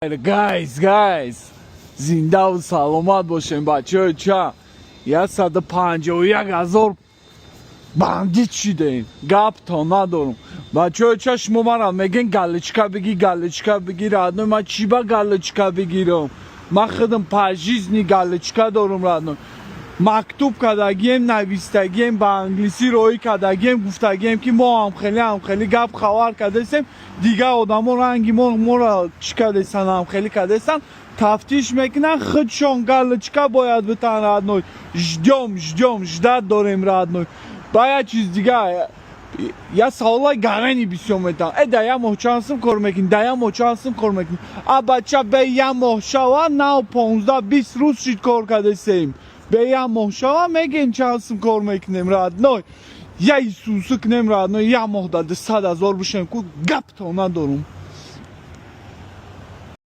Guys, guys, зиндаву саломат бошем, бачаҳои ча. 151 000 бандит шидаем, гап то надорум. Бачаҳои ча, шумо мара мегӯен: «Галочка бигир, галочка бигир». Родной, ман чӣ ба галочка бигирам? Ман худам по жизни галочка дорум, родной. Мактуб кардагием, навистагием, ба англисӣ роҳӣ кардагием, гуфтагием, ки мо ҳамхелӣ, ҳамхелӣ гап хабар кардастем, дигар одамо ранги мо моро чӣ кардестан, ҳамхелӣ кардестан, тафтиш мекунанд, худшон галочка бояд битан. Родной, ждём, ждём, ждать дорем, родной. Ба як чиз дига, я саволай гарани бисёр метавон: «Э, да як моҳ чанд сум кор мекунӣ? Да як моҳ чанд сум кор мекунӣ?» А бача, бе як моҳ шава, нав 15-20 рӯз шид кор кардастем, бе як моҳ шава, мегӯем чанд сум кор мекунем, родной. Я Исусы кунем, родной, як моҳ да 200 000 бишем ку, гап то надорум.